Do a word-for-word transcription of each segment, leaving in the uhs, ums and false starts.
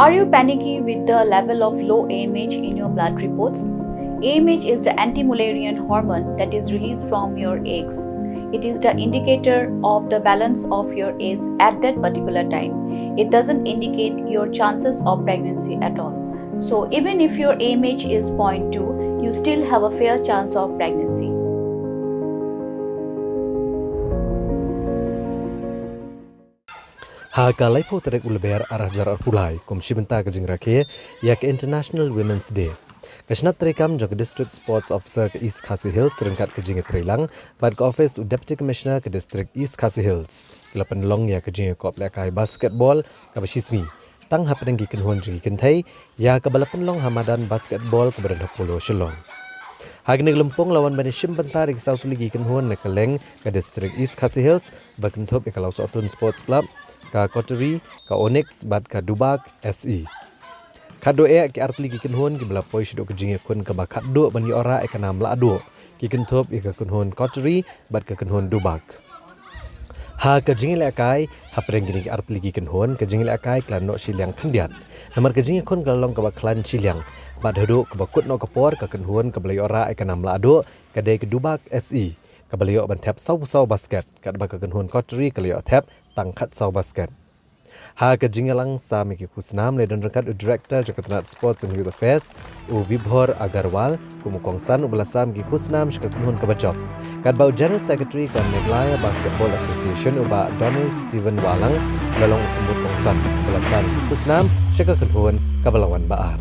Are you panicky with the level of low A M H in your blood reports? A M H is the anti-Mullerian hormone that is released from your eggs. It is the indicator of the balance of your eggs at that particular time. It doesn't indicate your chances of pregnancy at all. So even if your A M H is zero point two, you still have a fair chance of pregnancy. Ha ka laiphew tarik u Lber ar hajar arphew lai, kum shi bynta ka jingrakhe ïa ka International Women's Day, ka shnat treikam jong ka District Sports Officer ka East Khasi Hills ryngkat ka jingïatreilang bad ka office u Deputy Commissioner ka District East Khasi Hills ki la pynlong ïa ka jingïakop lehkai basketball kaba shisngi tang hapdeng ki kynhun jong ki kynthei, ïa kaba la pynlong ha madan basketball kaba don ha Polo Shillong. Ha kane ka lympung la wan ban ïashim bynta da ki saw tylli ki kynhun na kylleng ka District East Khasi Hills ba kynthup ïa ka Lawsohtun Sports Club, ka Koturi, ka Onyx bad ka Dubak S E. Khatduh eh ki artylli ki kynhun kiba la poi shaduh ka jingïakhun kaba khatduh ban ïoh rah ïa ka nam lahduh, ki kynthup ïa ka kynhun Koturi bad ka kynhun Dubak. Ha ka jingïalehkai hapdeng kine ki artylli ki kynhun, ka jingïalehkai ka la noh shiliang khyndiat. Namar ka jingïakhun ka la long kaba khlaiñ shiliang bad haduh kaba kut noh ka por, ka kynhun kaba la ïoh rah ïa ka nam lahduh ka dei ka Dubak S E, kaba la ïoh ban thep sawphew saw basket, katba ka kynhun Koturi ka la ïoh thep tang khatsaw basket. Ha ka jingïalang sam ïa ki khusnam la don ryngkat u Director jong ka tnat Sports and Youth Affairs, u Vibhor Agarwal, kum u kongsan uba la sam ïa ki khusnam sha ka kynhun kaba jop, katba u General Secretary ka Meghalaya Basketball Association, u Bah Donald Stephen Wahlang, u la long u symbud kongsan uba la sam ïa ki khusnam sha ka kynhun kaba la wan ba ar.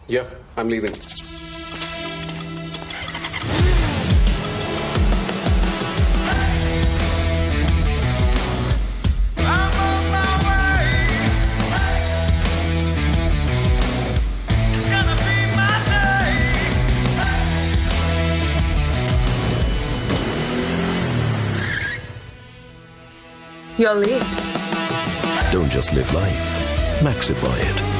Yeah, I'm leaving. You're late. Don't just live life. Maxify it.